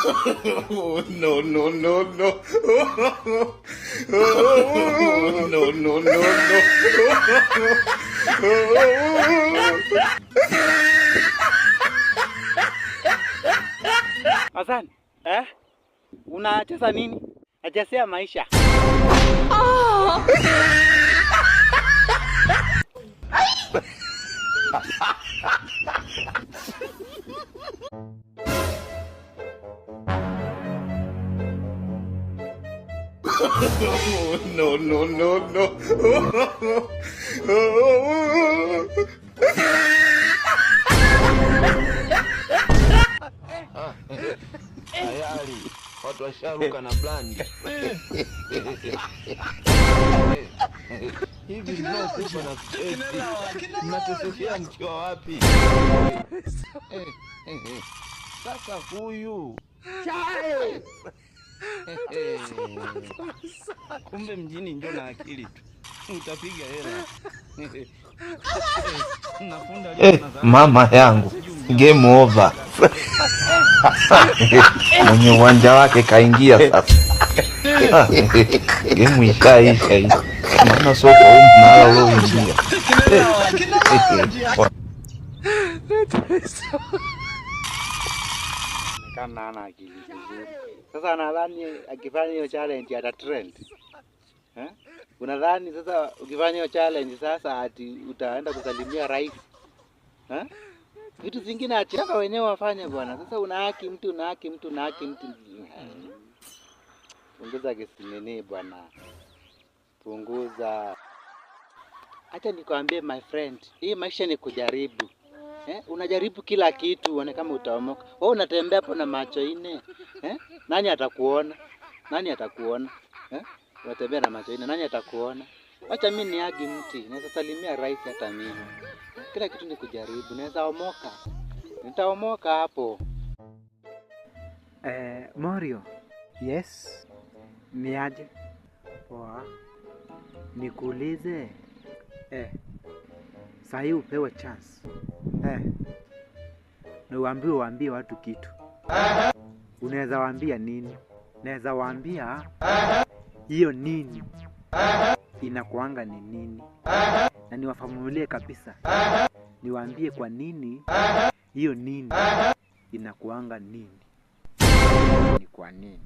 No, no, no, no. No, no, no, no. Hassan, eh? Unacheza nini? Nachezea maisha. No, no, no, no. Tayari watu washaruka na blandi hivi. Mnaosema na stress mnatesekea mkiwa wapi? Sasa huyu kumbe mjini njo na akili tu, utapiga hela. Nafunda Mama yangu, game over. Mwenye uwanja wake kaingia sasa. Game ishaisha hii, maana soko huu mnala ulioingia. Kama hana akili vizuri. Sasa nadhani akifanya hiyo challenge ata trend. Eh? Unadhani sasa ukifanya hiyo challenge sasa ati utaenda kusalimia rais? Eh? Vitu zingine achaka wenyewe wafanye bwana. Sasa una haki mtu, una haki mtu, una haki mtu. Punguza kisinini bwana. Punguza. Acha nikwambie my friend, hii maisha ni kujaribu. Unajaribu kila kitu uone kama utaomoka. Wewe unatembea hapo na macho ine. Nani atakuona? Nani atakuona? Unatembea na macho ine, nani atakuona? Wacha mimi niagi mti, naweza salimia rais hata mimi. Kila kitu ni kujaribu, naweza omoka. Nitaomoka hapo. Morio. Yes. Ni aje? Poa. Nikuulize. Sahi upewe chance. Na uambiwe waambie watu kitu. Unaweza waambia nini? Naweza waambia hiyo nini inakuanga ni nini, na niwafafanulie kabisa, niwaambie kwa nini hiyo nini inakuanga nini, ni kwa nini.